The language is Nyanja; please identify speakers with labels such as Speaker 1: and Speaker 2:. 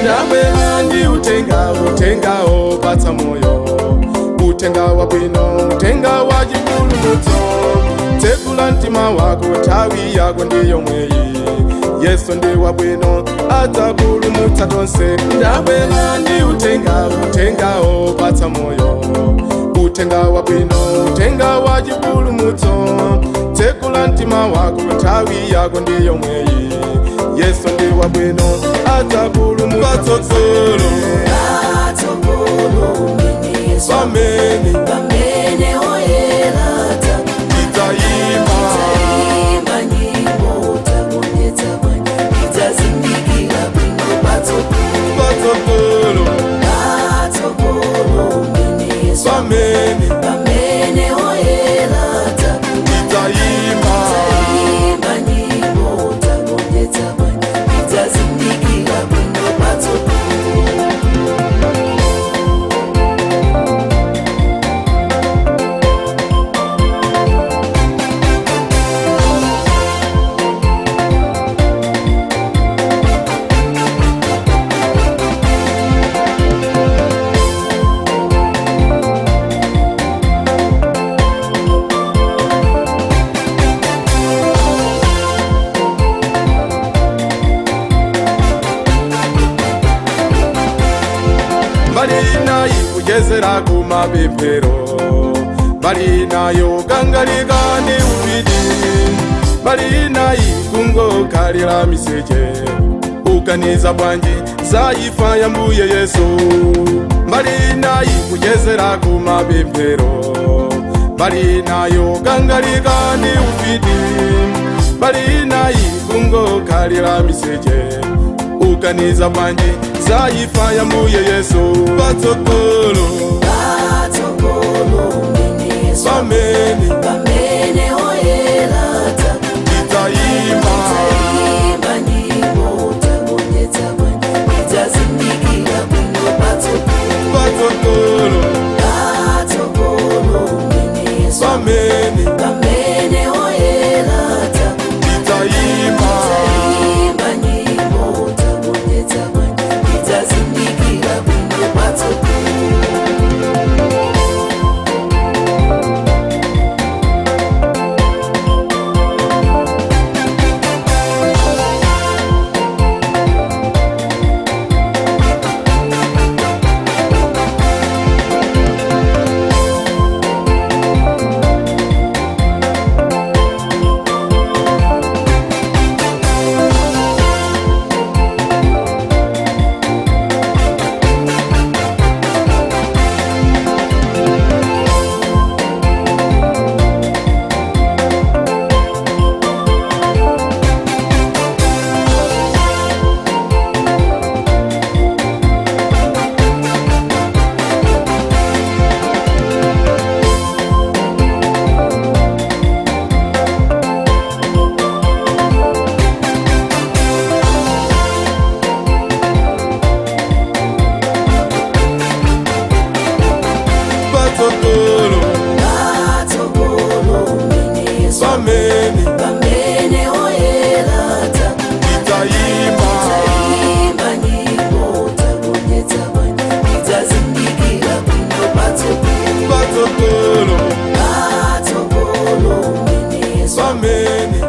Speaker 1: Ndabwera ndi utenga, utenga opatsa moyo, utenga wabwino, utenga wa chipulumutso. Tsekula mtima wako, nthawi yako ndiyo mweyi. Yesu ndi wabwino, adzapulumutsa tonse. Ndabwera ndi utenga, utenga opatsa moyo, utenga wabwino, utenga wa chipulumutso. Tsekula mtima wako, nthawi yako ndiyo mweyi. Yesu ndi wabwino, adzapulumutsa patsogolo.
Speaker 2: Patsogolo mene Yesu.
Speaker 1: Pamene
Speaker 2: pamene oyera
Speaker 1: tidzayimba.
Speaker 2: Imba nyimbo tagonjetsa bwanji, tidzazindikira bwino patsogolo.
Speaker 1: Patsogolo.
Speaker 2: Patsogolo mene Yesu.
Speaker 1: Pamene
Speaker 2: pamene oyera
Speaker 1: tidzayimba.
Speaker 2: Imba nyimbo tagonjetsa bwanji, tidzazindikira bwino patsogolo.
Speaker 1: Mbali nayi kuchezera kumapemphero, mbali nayo kangalika ndi ufiti, mbali nayi kungokhalira miseche. Uganiza bwanji za imfa ya mbuye Yesu? Mbali nayi kuchezera kumapemphero, mbali nayo kangalika ndi ufiti, mbali nayi kungokhalira miseche. Uganiza bwanji za imfa ya mbuye Yesu? Patsogolo.
Speaker 2: Patsogolo mene Yesu.
Speaker 1: Pamene
Speaker 2: pamene oyera
Speaker 1: tidzayimba.
Speaker 2: Imba nyimbo tagonjetsa bwanji, tidzazindikira bwino patsogolo.
Speaker 1: Patsogolo.
Speaker 2: Patsogolo mene Yesu.
Speaker 1: Pamene
Speaker 2: pamene oyera
Speaker 1: tidzayimba.
Speaker 2: Imba nyimbo tagonjetsa bwanji, tidzazindikira bwino patsogolo.
Speaker 1: Patsogolo.
Speaker 2: Patsogolo mene Yesu.
Speaker 1: Pamene
Speaker 2: pamene oyera
Speaker 1: tidzayimba.
Speaker 2: Imba nyimbo tagonjetsa bwanji, tidzazindikira bwino patsogolo.
Speaker 1: Patsogolo.
Speaker 2: Patsogolo mene Yesu.
Speaker 1: Pamene